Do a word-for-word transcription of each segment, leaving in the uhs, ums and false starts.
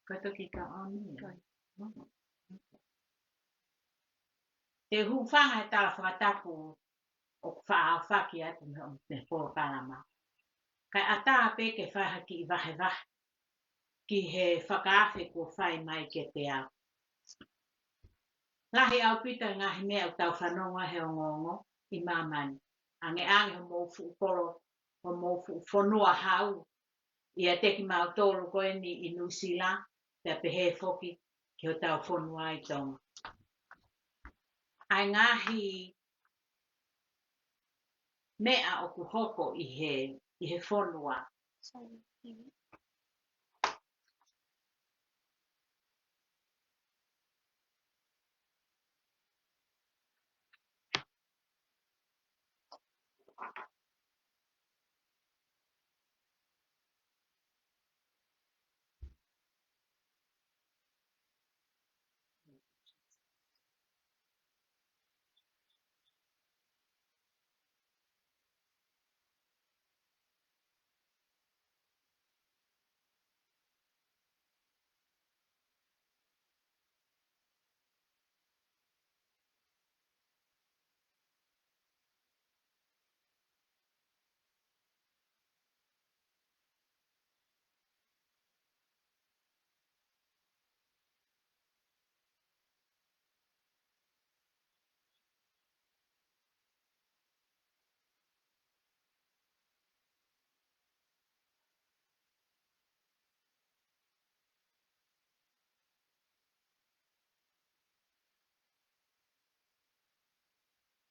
Ko e toki ka ʻoni. Te u hūfanga he tala fakatapu ʻoku faʻa aofaki atu mei he polokalama. Kae ʻatā pē ke fai ha kiʻi vahevahe ki he fakaafe kuo fai mai kiate au. Lahi ʻaupito e ngaahi meʻa ʻoku tau fanongo he ongoongo ʻi māmani. Angeange homou fuʻu kolo, homou fuʻu fonua hau, ʻiate kimautolu ko eni ʻi Nuʻusila, pea pehē foki ki hotau fonua ʻi Tonga. ʻA e ngaahi meʻa ʻoku hoko ʻi he, ʻi he fonua.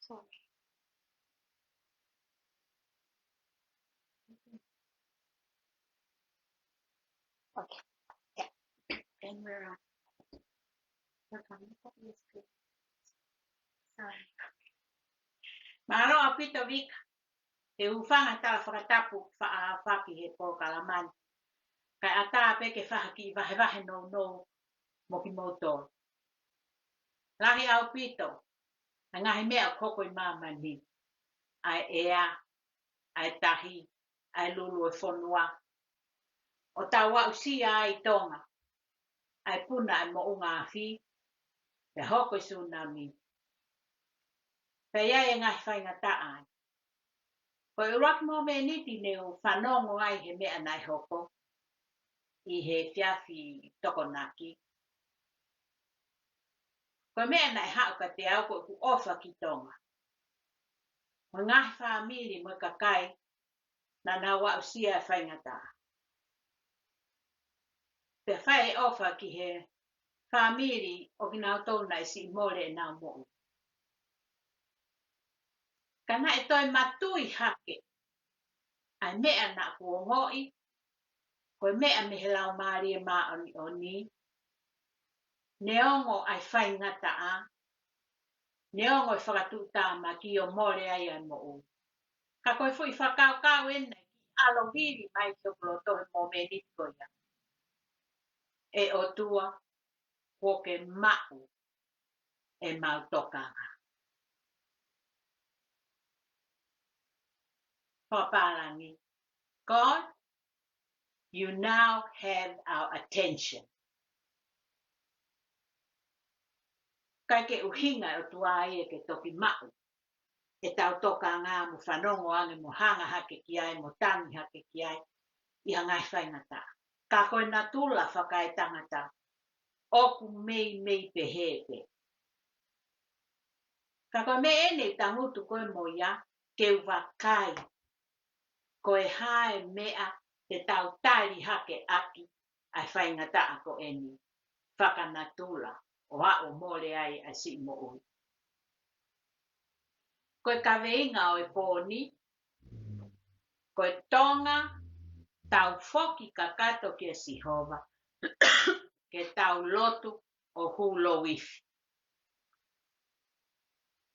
Sorry. Okay. Yeah. And we're on. We're coming up on the screen. Sorry. Mālō ʻaupito Vika. Te u hūfanga he tala fakatapu ʻoku faʻa aofaki he polokalama ni. Kae ʻatā pē ke fai ha kiʻi vahevahe nounou mo kimoutolu. Lahi ʻaupito ʻa e ngaahi meʻa ʻoku hoko ʻi māmani. ʻA e ʻea, ʻa e tahi, ʻa e lulu ʻo e fonua. ʻO tau aʻusia ai ʻi Tonga ʻa e puna ʻa e moʻunga afi, pea hoko e sunami. Pea ʻi ai e ngaahi faingataʻa ai. Ko e ʻuluaki momeniti ne u fanongo ai he meʻa naʻe hoko ʻi he efiafi Tokonaki. Ko e meʻa naʻe haʻu kiate au ko ʻeku ʻofa ki Tonga. Mo e ngaahi fāmili mo e kakai naʻa nau aʻusia e faingataʻa. Pea fai e ʻofa ki he fāmili ʻo kinautolu naʻe siʻi mole ʻenau moʻui. Ka naʻe toe matui hake ʻa e meʻa naʻa ku ongoʻi, ko e meʻa mei he Laumālie Māʻoniʻoni, neongo ʻa e faingataʻa, neongo e fakatuʻutāmaki ʻo mole ai ʻa e moʻui. Ka ko e foʻi fakakaukau ena naʻe kiʻi ʻalu vili mai ki hoku loto he momeniti ko ia. ʻE ʻOtua, kuo ke maʻu ʻemau tokanga. Fakapālangi, God, you now have our attention. ʻIkai ke ʻuhinga ʻe ʻOtua ia ke toki maʻu ʻetau tokanga mo fanongo ange mo hanga hake ki ai mo tangi hake ki ai ʻi ha ngaahi faingataʻa. Ka ko e natula fakaetangata ʻoku meimei pehē pē. Ka ko e meʻa eni ʻoku tangutu koe mo ia ke u vakai ko e hā e meʻa te tau tali hake ʻaki ʻa e faingataʻa ko eni fakanatula ʻo aʻu ʻo mole ai ʻa e siʻi moʻui. Ko e kaveinga ʻo e pō ni, ko e Tonga, tau foki kakato kia Sihova, ke tau lotu ʻo hū louifi.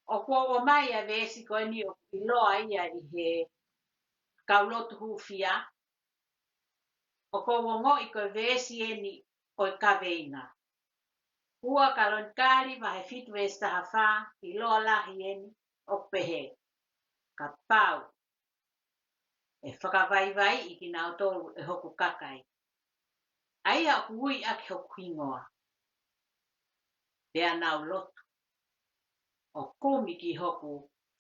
ʻOku ou ʻomai ʻa e veesi ko eni ʻoku ʻiloa ia ʻi he kau lotu hūfia, ʻoku ou ongoʻi ko e veesi eni ʻo e kaveinga. Ua Kalonikali vahe fitu veesi taha fā, ʻiloa lahi eni, ʻoku pehē: Kapau ʻe fakavaivaiʻi kinautolu ʻe hoku kakai, ʻa ia ʻoku ui ʻaki hoku hingoa, pea nau lotu ʻo kumi ki hoku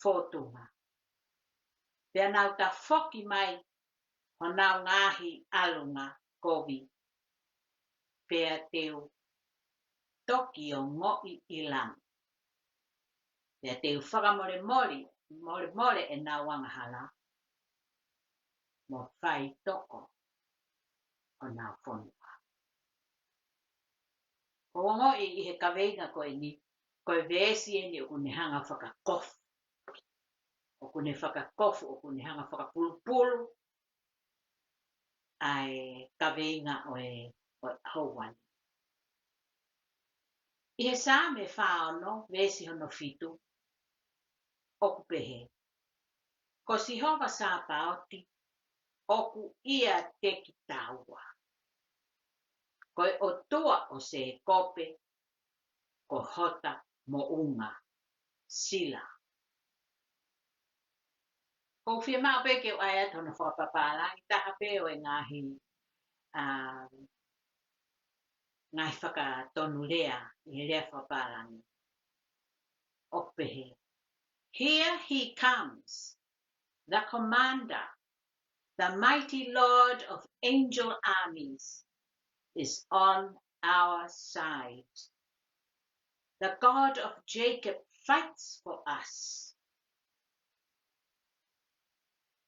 fōtunga, pea nau tafoki mai honau ngaahi ʻalunga kovi, pea te u toki ongoʻi ʻi langi, pea te u fakamolemole, molemole ʻenau angahala, mo faitoko honau fonua. ʻOku ou ongoʻi ʻi he kaveinga ko eni, ko e veesi eni ʻoku ne hanga fakakofu. ʻOku ne fakakofu, ʻoku ne hanga fakapulupulu ʻa e kaveinga ʻo e, ʻo e houa ni. ʻI he Saame fā ono, veesi hono fitu, ʻoku pehē: Ko Sihova Sāpaoti, ʻoku ʻiate kitaua. Ko e ʻOtua ʻo Sēkope, ko hota moʻunga. Sila. ʻOku ou fiemaʻu pē ke u ʻai atu hono fakapapālangi, taha pē ʻo e ngaahi, ā, ngaahi fakatonulea ʻi he lea fakapālangi. ʻOku pehē: Here he comes, the commander, the mighty Lord of angel armies is on our side. The God of Jacob fights for us.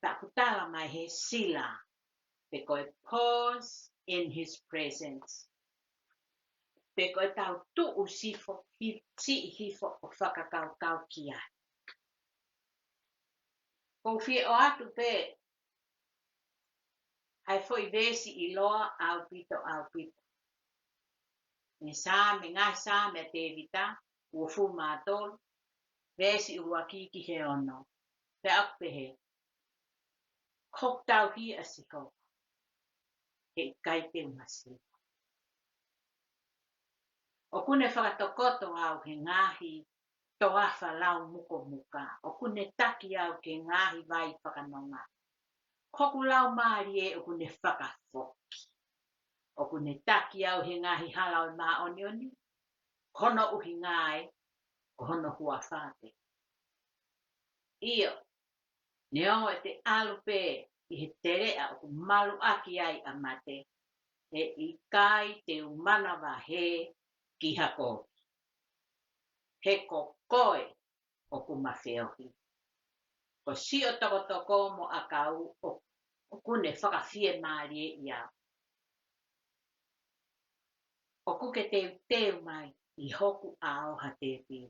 Pea ʻoku tala mai he sila, pe ko e pause in his presence, pe ko e tau tuʻu sifo, hi-, siʻi hifo ʻo fakakaukau ki ai. ʻOku ou fie ʻoatu pē ʻa e foʻi veesi ʻiloa ʻaupito, ʻaupito. ʻI he Saame, ngaahi Saame ʻa Tēvita, uofulu mā tolu, veesi ʻuluaki ki he ono. Pea ʻoku pehē: Ko hoku tauhi ʻa Sihova, heʻikai te u masiva. ʻOku ne fakatokoto au he ngaahi toafa lau mukomuka, ʻoku ne taki au ki he ngaahi vai fakanonga. Ko hoku laumālie ʻoku ne fakafoki. ʻOku ne taki au he ngaahi hala ʻo e māʻoniʻoni, ko hono ʻuhinga ē, ko hono huafa pē. ʻIo, neongo ʻete ʻalu pē ʻi he teleʻa ʻoku maluʻaki ai ʻa mate, heʻikai te u manavahē ki ha kovi. He ko koe ʻoku ma feohi. Ko siʻo tokotoko mo ʻakau ʻo-, ʻoku ne fakafiemālieʻi au. ʻOku ke teuteu mai ʻi hoku ʻao ha tēpile.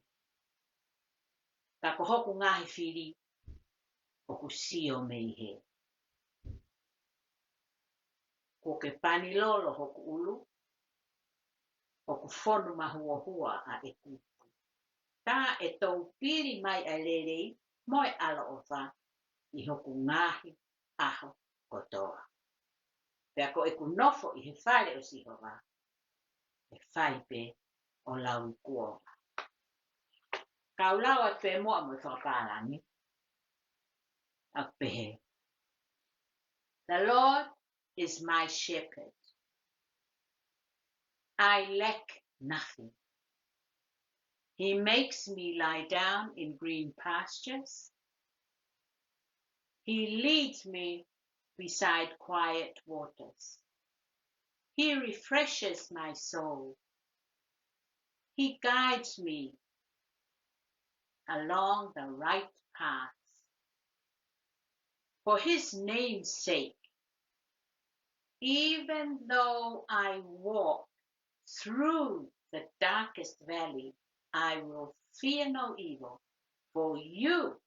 Ka ko hoku ngaahi fili ʻoku sio mei hē. Kuo ke pani lolo hoku ʻulu, ʻoku fonu mahuohua ʻa ʻeku ipu. Taʻetoupili mai ʻa e lelei mo e ʻaloʻofa ʻi hoku ngaahi ʻaho kotoa. Pea ko ʻeku nofo ʻi he fale ʻo Sihova, ʻe fai pē ʻo lauikuonga. Kau lau atu pē muʻa mo e fakapālangi, ʻoku pehē: The Lord is my shepherd. I lack nothing. He makes me lie down in green pastures. He leads me beside quiet waters. He refreshes my soul. He guides me along the right path. For his name's sake, even though I walk through the darkest valley, I will fear no evil, for you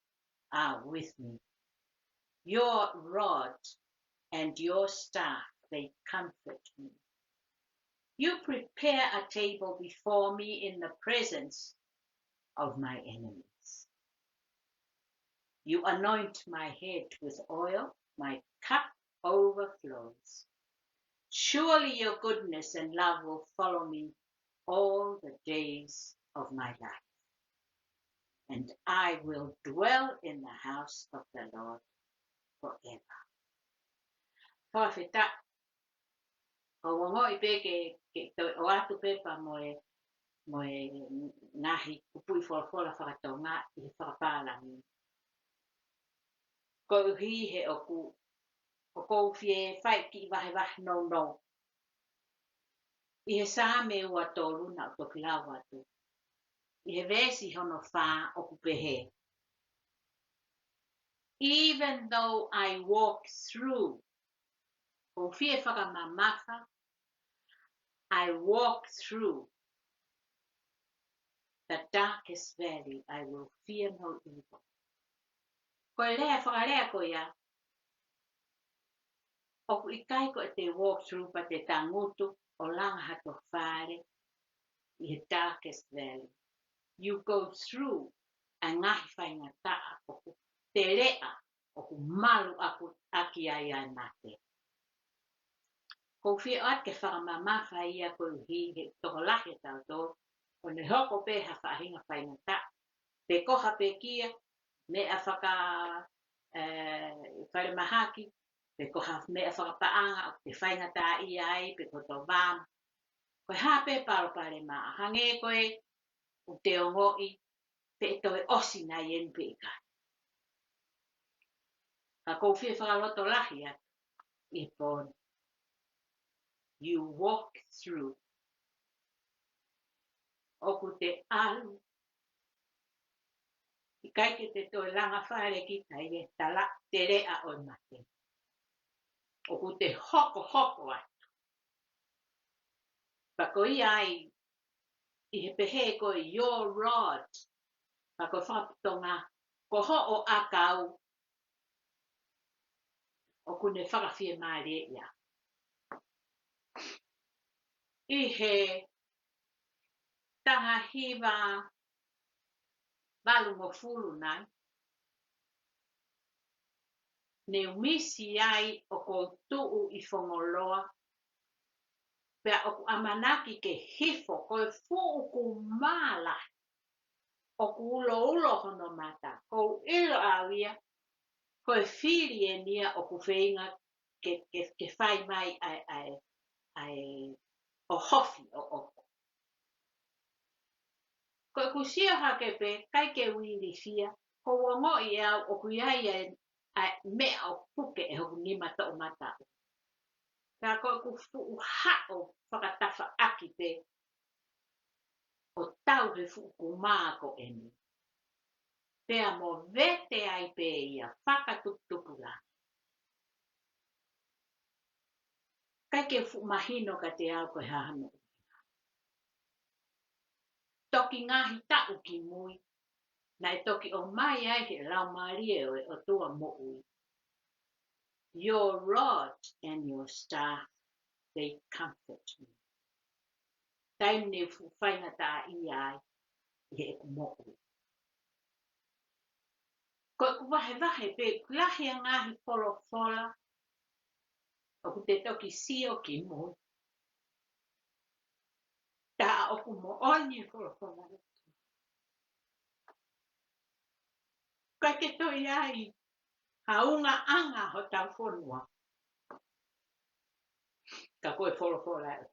are with me. Your rod and your staff, they comfort me. You prepare a table before me in the presence of my enemies. You anoint my head with oil, my cup overflows. Surely your goodness and love will follow me all the days of my life, and I will dwell in the house of the Lord forever. Fakafetaʻi. Ka u ongoʻi pē ke, ke toe ʻoatu pē pea mo e, mo e ngaahi kupuʻi folofola fakatonga ʻi he fakapālangi. Koeʻuhi he ʻoku, ʻoku ou fie fai kiʻi vahevahe nounou. ʻI he Saame ua tolu naʻa ku toki lau atu. ʻI he veesi hono fā ʻoku pehē. Even though I walk through, ʻoku ou fie fakamamafa, I walk through the darkest valley, I will fear no evil. Ko e lea fakalea ko ia, ʻoku ʻikai ko e te walk through pea te tangutu ʻo langa hato fale ʻi he darkest valley. You go through ʻa e ngaahi faingataʻa ʻoku teleʻa, ʻoku malu ʻaku ʻaki ai ʻa e mate. ʻOku ou fie ʻoatu ke fakamamafa ia koeʻuhi he tokolahi ʻo tautolu, ʻoku ne hoko pē ha faʻahinga faingataʻa. Pe ko ha pekia, meʻa faka, ē, falemahaki, pe ko ha meʻa fakapaʻanga ʻoku te faingataʻaʻia ai, pe ko e tō vāma. Ko e hā pē palopalema, hangē ko e ʻoku te ongoʻi, pe ʻe toe ʻosi nai eni pe ʻikai. Ka ʻoku ou fie fakalotolahi atu ʻi he pō ni. You walk through. ʻOku te ʻalu. ʻIkai ke te toe langa fale kita ʻi he tala teleʻa ʻo e mate. ʻOku te hokohoko atu. Pea ko ia ai, ʻi he pehē ko e your rod, pea ko e fakatonga, ko hoʻo ʻakau, ʻoku ne fakafiemālieʻi au. ʻI he taha hiva valungofulu nai, ne u misi ai ʻoku ou tuʻu ʻi Fongoloa, pea ʻoku ʻamanaki ke hifo ko e fuʻu kumā lahi ʻoku uloulo hono mata. ʻOku ou ʻilo au ia, ko e fili eni ia ʻoku feinga ke, ke, ke fai mai ʻa e, ʻa e, ʻa e ʻohofi ʻoʻoku. Ko ʻeku sio hake pē, ʻikai ke u ilifia, ʻoku ou ongoʻi ʻe au ʻoku ʻi ai ʻa e, ʻa e meʻa ʻoku puke ʻe hoku nima toʻomataʻu. Ka ko ʻeku fuʻu haʻo fakatafaʻaki pē, ʻo tau he fuʻu kumā ko eni. Pea mo vete ai pē ia fakatuputupulangi. ʻIkai ke fuʻu mahino kiate au ko e hā hano ʻuhinga. Toki ngaahi taʻu ki mui, naʻe toki ʻomai ai he Laumālie ʻo e ʻOtua moʻui. Your rod and your staff, they comfort me. Taimi ne u fuʻu faingataʻaʻia ai ʻi heʻeku moʻui. Ko ʻeku vahevahe pē, ʻoku lahi ʻa e ngaahi folofola ʻoku te toki sio ki mui. Tā ʻoku moʻoni e folofola. ʻIkai ke toe ʻi ai ha ungaʻanga hotau fonua. Ka ko e folofola ē.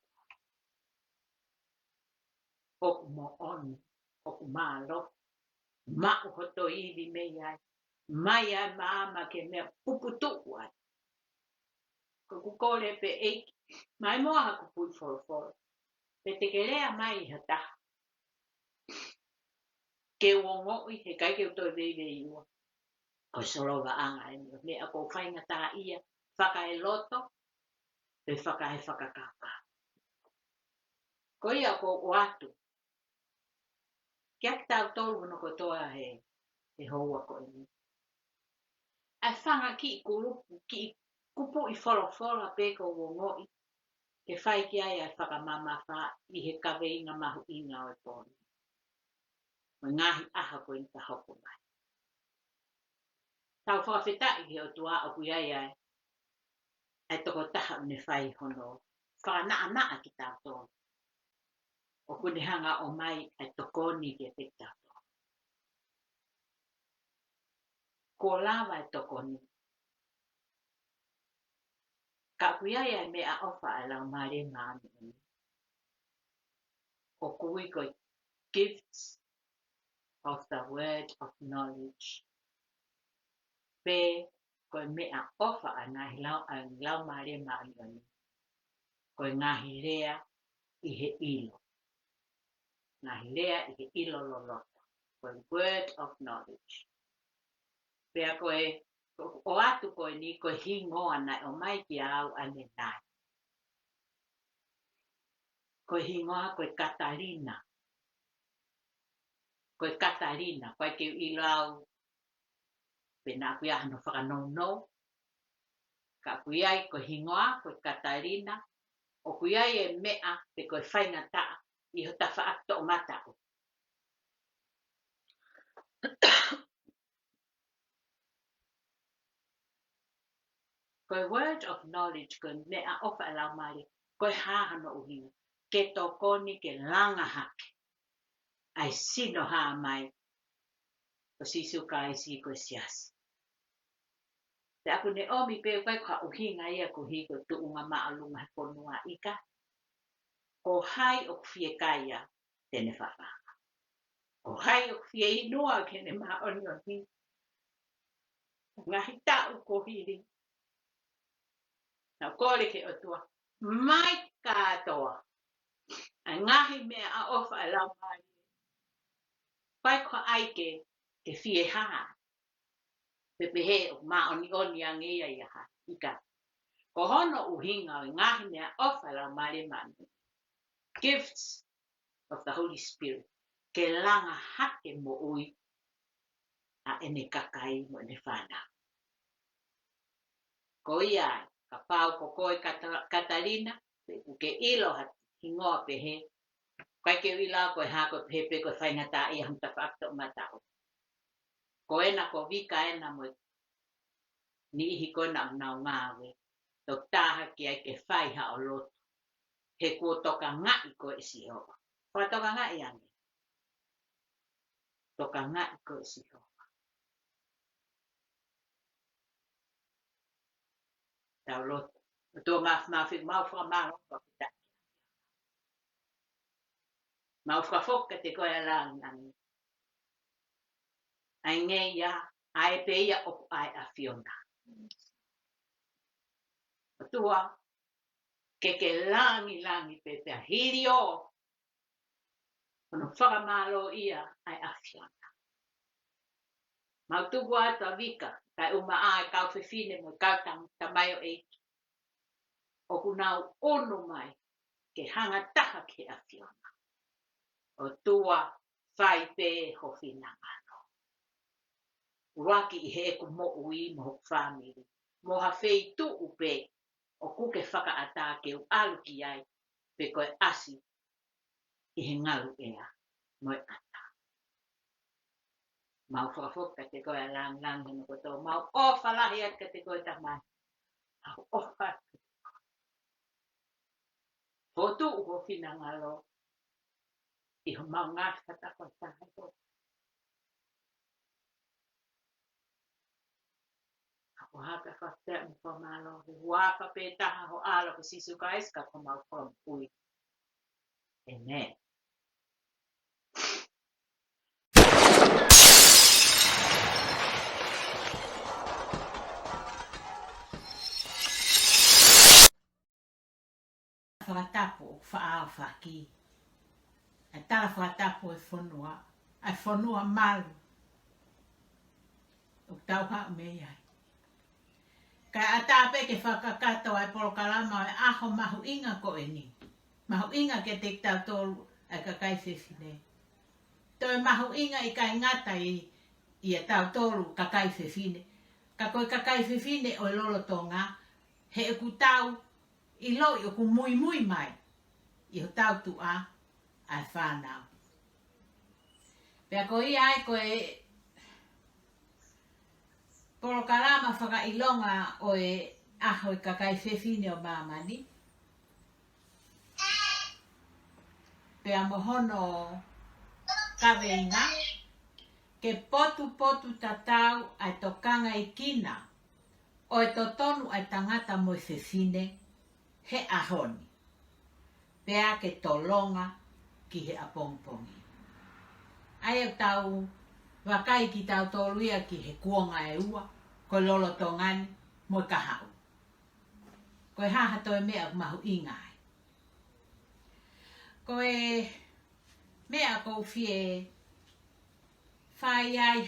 ʻOku moʻoni, ʻoku mālohi, maʻu hoto ivi mei ai, mai ai maama ke meʻa puputuʻu ai. Ko ʻeku kole pē ʻEiki, mai mo ha kupuʻi folofola. Pe te ke lea mai ha taha. Ke u ongoʻi, heʻikai ke u toe veiveiua. Ko e solovaʻanga eni, meʻa ʻoku ou faingataʻaʻia, fakaeloto, pe fakaefakakaukau. Ko ia ʻoku ou ʻoatu kia kitautolu hono kotoa he, he houa ko eni. ʻA e fanga kiʻi kulupu, kiʻi kupuʻi folofola pē ʻoku ou ongoʻi, ke fai ki ai ʻa e fakamamafa ʻi he kaveinga mahuʻinga ʻo e pō ni. Mo e ngaahi ʻaho ko eni ka hoko mai. Tau fakafetaʻi ki he ʻOtua ʻoku ʻi ai ʻa e, ʻa e tokotaha ʻoku ne fai hono fakanaʻanaʻa kitautolu. ʻOku ne hanga ʻo ʻomai ʻa e tokoni kiate kitautolu. Kuo lava e tokoni. Ka ʻoku ʻi ai ʻa e meʻaʻofa ʻa e Laumālie Māʻoniʻoni, ʻoku ui ko e gifts of the word of knowledge. Pe ko e meʻaʻofa ʻa e ngaahi lau, ʻa e Laumālie Māʻoniʻoni, ko e ngaahi lea ʻi he ʻilo. Ngaahi lea ʻi he ʻilo loloto. Ko e word of knowledge. Pea ko e, ʻoku ʻoatu ko eni ko e hingoa naʻe ʻomai kiate au ʻanenai. Ko e hingoa ko e Katalina. Ko e Katalina. ʻOku ʻikai ke u ʻilo au pe naʻa ʻoku ʻi ai hano fakanounou. Ka ʻoku ʻi ai ko e hingoa ko e Katalina. ʻOku ʻi ai e meʻa pe ko e faingataʻa ʻi ho tafaʻaki toʻomataʻu. Ko e word of knowledge, ko e meʻaʻofa ʻa e Laumālie, ko e hā hano ʻuhinga? Ke tokoni ke langa hake ʻa e sino hā mai ʻo Sīsū Kalaisi ko e siasi. Pea ʻoku ne ʻomi pē, ʻoku ʻikai ko ha ʻuhinga ia koeʻuhi ko e tuʻunga māʻolunga he fonua, ʻikai. Ko hai ʻoku fiekaia te ne fafa. Ko hai ʻoku fieinua ke ne māʻoniʻoni. Ngaahi taʻu kuo hili, naʻa ku kole ki he ʻOtua, mai kātoa ʻa e ngaahi meʻaʻofa ʻa e Laumālie. ʻIkai ko hai ke, ke fiehā pe pehē ʻoku māʻoniʻoni ange ia ʻia hai, ʻikai. Ko hono ʻuhinga ʻo e ngaahi meʻaʻofa ʻa e Laumālie Māʻoniʻoni, gifts of the Holy Spirit, ke langa hake moʻui ʻa ʻene kakai mo ʻene fānau. Ko ia ai, kapau ko koe Kata-, Katalina, pe ʻoku ke ʻilo ha hingoa pehē, ʻikai ke u ʻilo au ko e hā, ko e pehē pē ko e faingataʻa ʻi hono tafaʻaki toʻomataʻu. Ko ena ko Vika ena mo e niʻihi ko ena ʻoku nau ngāue, toki tā hake ai ke fai haʻo lotu. He kuo tokangaʻi koe ʻe Sihova. Fakatokangaʻi ange. Tokangaʻi koe ʻe Sihova. Tau lotu. ʻOtua Māfimafi, mau fakamālō ʻaupito. Mau fakafoki kiate koe ʻa e langilangi. ʻA e ngeia, ʻa e pē ia ʻoku ʻa e ʻAfiona. ʻOtua, ke ke langilangi pē pea hili ʻo hono fakamālōʻia ʻa e ʻAfiona. Mau tuku atu ʻa Vika, kae ʻumaʻā e kau fefine mo e kau tam-, tamaioʻeiki, ʻoku nau ʻunu mai ke hanga taha ki he ʻAfiona. ʻOtua, fai pē ho finangalo. ʻUluaki ʻi heʻeku moʻui mo hoku fāmili, mo ha feituʻu pē ʻoku ke fakaʻatā ke u ʻalu ki ai, pe ko e ʻasi ʻi he ngaluʻea mo e ʻata. Mau fakafoki kiate koe ʻa e langilangi hono kotoa. Mau ʻofa lahi atu kiate koe Tamai. Mau ʻofa atu kiate koe. Fotu ho finangalo ʻi homau ngaahi fakataha ko ē. Ka ko e hā ka fakafetaʻi mo fakamālō, he huafa pē taha ho ʻAlo ko Sīsū Kalaisi ko homau Fakamoʻui. ʻĒmeni. Fakatapu ʻoku faʻa ʻaofaki. ʻA e tala fakatapu ʻa e fonua, ʻa e fonua malu ʻoku tau haʻu mei ai. Kae ʻatā pē ke fakakakato ʻa e polokalama ʻo e ʻaho mahuʻinga ko eni. Mahuʻinga kiate kitautolu ʻa e kakai fefine. Toe mahuʻinga ʻikai ngata ʻia tautolu kakai fefine, ka ko e kakai fefine ʻo e lolotonga, he ʻoku tau ʻiloʻi ʻoku muimui mai ʻi hotau tuʻa ʻa e fānau. Pea ko ia ai ko e polokalama fakaʻilonga ʻo e ʻaho ʻo e kakai fefine ʻo māmani. Pea mo hono kaveinga, ke potupotutatau ʻa e tokangaekina ʻo e totonu ʻa e tangata mo e fefine he ʻaho ni, pea ke tolonga ki he ʻapongipongi. ʻA ia ʻoku tau vakai kitautolu ia ki he kuonga ʻe ua, ko e lolotonga ni mo e kahaʻu. Ko e hā ha toe meʻa ʻoku mahuʻinga ai? Ko e meʻa ʻoku ou fie fai ai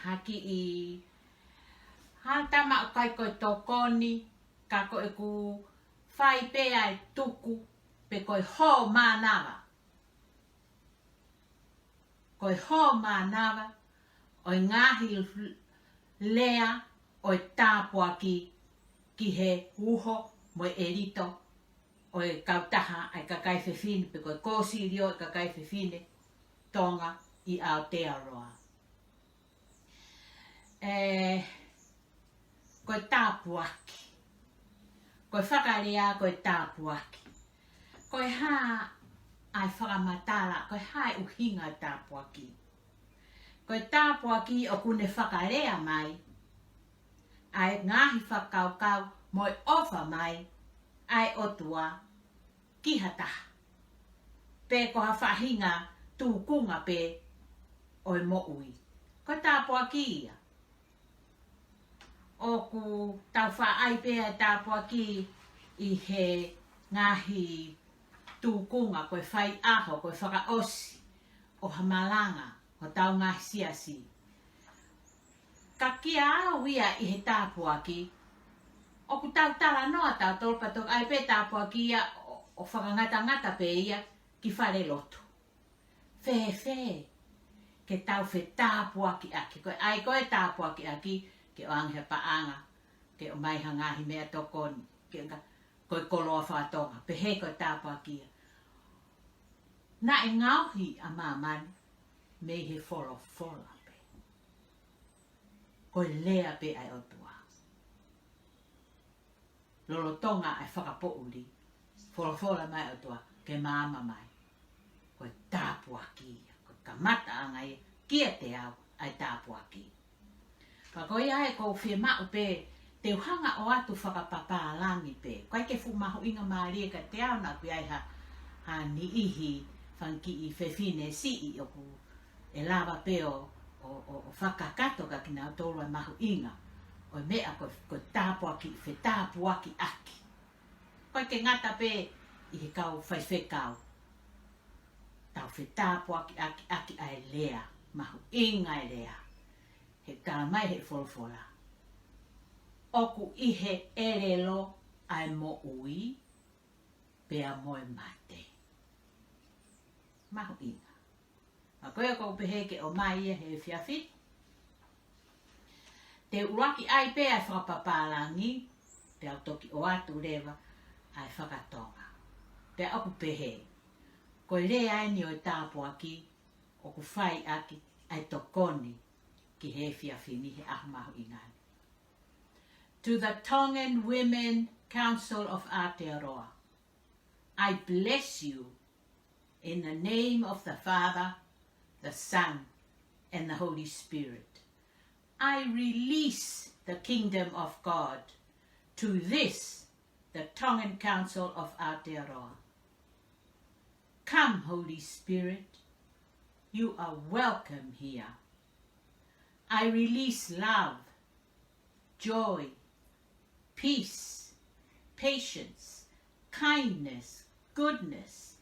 ha kiʻi, ha tama ʻoku ʻikai ko e tokoni, ka ko ʻeku fai pē ʻa e tuku, pe ko e hō mānava. Ko e hō mānava ʻo e ngaahi lea ʻo e tāpuaki ki he uho mo e ʻelito ʻo e kautaha ʻa e kakai fefine, pe ko e kōsilio ʻa e kakai fefine Tonga ʻi Aotearoa. ʻE, ko e tāpuaki. Ko e fakalea ko e tāpuaki. Ko e hā ʻa e fakamatala, ko e hā e ʻuhinga e tāpuaki? Ko e tāpuaki ʻoku ne fakalea mai ʻa e ngaahi fakakaukau mo e ʻofa mai ʻa e ʻOtua ki ha taha, pe ko ha faʻahinga tūkunga pē ʻo e moʻui. Ko e tāpuaki ia. ʻOku tau faʻa ʻai pē ʻa e tāpuaki ʻi he ngaahi tūkunga, ko e faiʻaho, ko e fakaʻosi ʻo ha malanga ʻo hotau ngaahi siasi. Ka kia au ia ʻi he tāpuaki, ʻoku tau talanoa tautolu ka toki ʻai pē tāpuaki ia ʻo, ʻo fakangatangata pē ia ki falelotu. Fēfē ke tau fetāpuakiʻaki? Ko e ʻai ko e tāpuakiʻaki, ke ʻoange ha paʻanga, ke ʻomai ha ngaahi meʻatokoni, ke nga-, ko e koloa faka-Tonga, pehē ko e tāpuaki ia. Naʻe ngaohi ʻa māmani mei he folofola pē. Ko e lea pē ʻa e ʻOtua. Lolotonga ʻa e fakapoʻuli, folofola mai ʻOtua ke maama mai. Ko e tāpuaki ia, ko e kamataʻanga ia kiate au ʻa e tāpuaki. Ka ko ia ʻoku ou fiemaʻu pē te u hanga ʻo ʻoatu fakapapālangi pē. ʻOku ʻikai ke fuʻu mahuʻinga mālie kiate au naʻa ʻoku ʻi ai ha, ha niʻihi fanga kiʻi fefine siʻi ʻoku ʻe lava pē ʻo, ʻo, ʻo, ʻo fakakakato kia kinautolu ʻa e mahuʻinga ʻo e meʻa ko, ko e tāpuaki, fetāpuakiʻaki. ʻOku ʻikai ke ngata pē ʻi he kau faifekau. Tau fetāpuakiʻaki, ʻaki ʻa e lea, mahuʻinga e lea. He talamai he folofola, ʻoku ʻi he ʻelelo ʻa e moʻui pea mo e mate. Mahuʻinga. Ka ko ia ʻoku ou pehē ke ʻomai ia he efiafi ni. Te u ʻuluaki ʻai pē ʻa e fakapapālangi, pea u toki ʻoatu leva ʻa e faka-Tonga. Pea ʻoku pehē, ko e lea eni ʻo e tāpuaki ʻoku fai ʻaki ʻa e tokoni ki he efiafi ni he ʻaho mahuʻinga ni. To the Tongan Women Council of Aotearoa, I bless you in the name of the Father, the Son, and the Holy Spirit. I release the kingdom of God to this, the Tongan Council of Aotearoa. Come, Holy Spirit, you are welcome here. I release love, joy, peace, patience, kindness, goodness,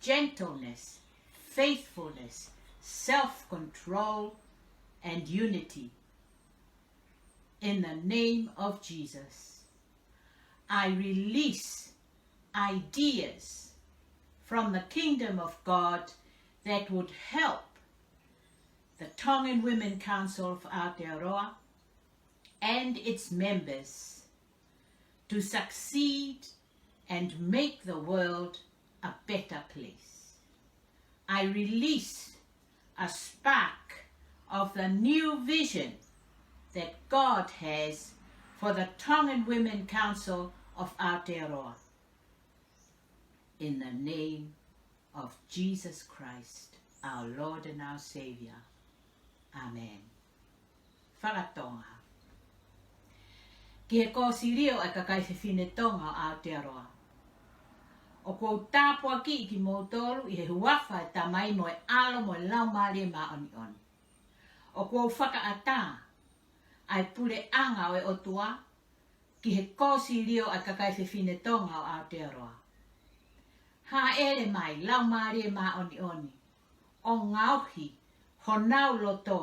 gentleness, faithfulness, self-control, and unity. In the name of Jesus, I release ideas from the kingdom of God that would help the Tongan Women Council of Aotearoa and its members to succeed and make the world a better place. I release a spark of the new vision that God has for the Tongan Women Council of Aotearoa. In the name of Jesus Christ, our Lord and our Savior. Amen. Faka-Tonga. ki he kōsilio ʻa e kakai fefine Tonga ʻo Aotearoa. ʻOku ou tāpuakiʻi kimoutolu ʻi he huafa ʻo e Tamai mo e ʻAlo mo e Laumālie Māʻoniʻoni. ʻOku ou fakaʻatā ʻa e puleʻanga ʻo e ʻOtua ki he kōsilio ʻa e kakai fefine Tonga ʻo Aotearoa. Hāʻele mai Laumālie Māʻoniʻoni ʻo ngaohi honau loto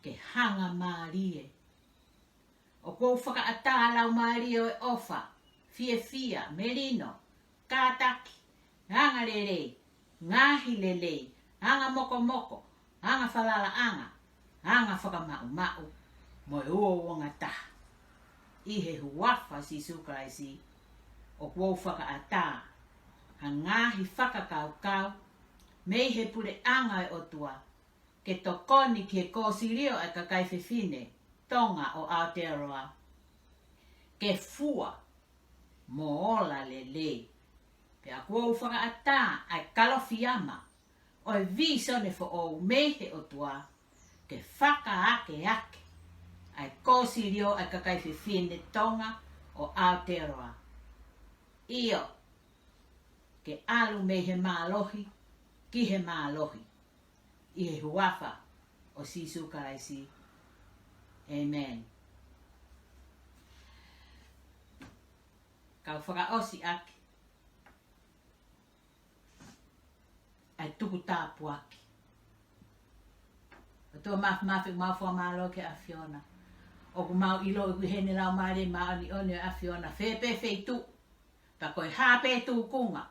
ke hangamālie. ʻOku ou fakaʻatā Laumālie ʻo e ʻofa, fiefia, melino, kātaki, angalelei, ngaahi lelei, anga mokomoko, anga falalaʻanga, anga fakamaʻumaʻu, mo e uouangataha. ʻI he huafa ʻo Sīsū Kalaisi, ʻoku ou fakaʻatā ha ngaahi fakakaukau mei he puleʻanga ʻo e ʻOtua ke tokoni ki he kōsilio ʻa e kakai fefine Tonga ʻo Aotearoa ke fua mo ola lelei. Pea ʻoku ou fakaʻatā ʻa e kalofiama ʻo e vīsone foʻou mei he ʻOtua ke fakaakeake ʻa e kōsilio ʻa e kakai fefine Tonga ʻo Aotearoa. ʻIo, ke ʻalu mei he mālohi ki he mālohi. ʻI he huafa ʻo Sīsū Kalaisi. ʻĒmeni. Kau fakaʻosi ʻaki ʻa e tuku tāpuaki. ʻOtua Māfimafi, ʻoku mau fakamālō ki he ʻAfiona. ʻOku mau ʻilo ʻoku ʻi heni Laumālie Māʻoniʻoni ʻo e ʻAfiona, fē pē feituʻu, pea ko e hā pē tūkunga,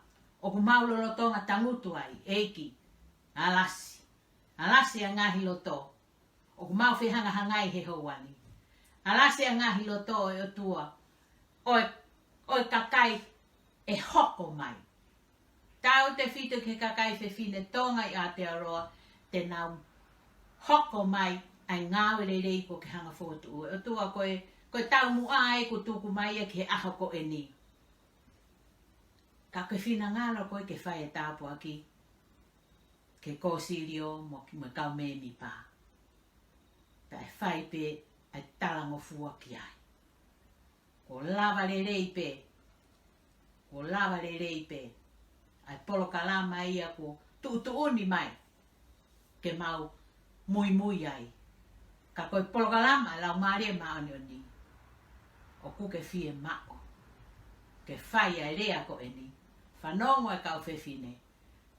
ʻoku mau lolotonga tangutu ai, ʻEiki. Alasi. Alasi ʻa e ngaahi loto ʻoku mau fehangahangai he houa ni. Alasi ʻa e ngaahi loto ʻo e ʻOtua, ʻo e, ʻo e kakai ʻe hoko mai. Tautefito ki he kakai fefine Tonga ʻi Aotearoa, te nau hoko mai ʻa e ngāue lelei kuo ke hanga ʻo fokotuʻu. ʻE ʻOtua, ko e, ko e taumuʻa ē kuo tuku mai ia ki he ʻaho ko eni. Ka ko e finangalo ko ē ke fai e tāpuaki ki he kōsilio mo, mo e kau mēmipa. Pea ʻe fai pē ʻa e talangofua ki ai. Kuo lava lelei pē, kuo lava lelei pē ʻa e polokalama ia kuo tuʻutuʻuni mai ke mau muimui ai. Ka ko e polokalama ʻa e Laumālie Māʻoniʻoni, ʻoku ke fiemaʻu ke fai ʻa e lea ko eni. Fanongo ʻa e kau fefine,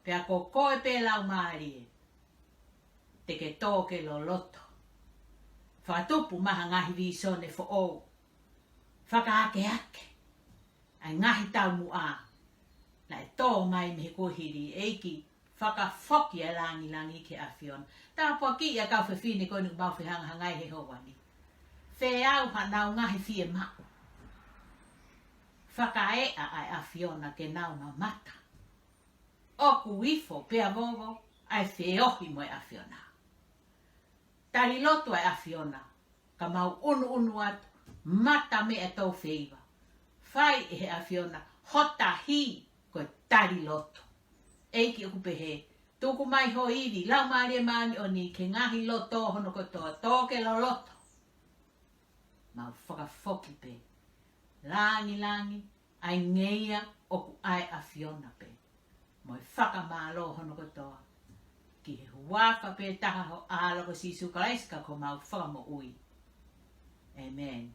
pea ko koe pē Laumālie, te ke tō ke loloto. Fakatupu mai ha ngaahi vīsone foʻou. Fakaakeake ʻa e ngaahi taumuʻa naʻe tō mai mei he kuohili, ʻEiki. Fakafoki ʻa e langilangi ki he ʻAfiona. Tāpuakiʻi ʻa e kau fefine ko eni ʻoku mau fehangahangai he houa ni. Feau haʻanau ngaahi fiemaʻu. Fakaeʻa ʻa e ʻAfiona ke nau mamata. ʻOku ifo pea vovo ʻa e feohi mo e ʻAfiona. Tali lotu ʻa e ʻAfiona, ka mau ʻunuʻunu atu, mata meʻa tō feiva. Fai ʻe he ʻAfiona ho tahi ko e tali lotu. ʻEiki, ʻoku pehē, tuku mai ho ivi, Laumālie Māʻoniʻoni, ki he ngaahi loto hono kotoa, tō ke loloto. Mau fakafoki pē langilangi, ʻa e ngeia ʻoku ʻa e ʻAfiona pē, mo e fakamālō hono kotoa, ki he huafa pē taha ho ʻAlo ko Sīsū Kalaisi ko homau Fakamoʻui. ʻĒmeni.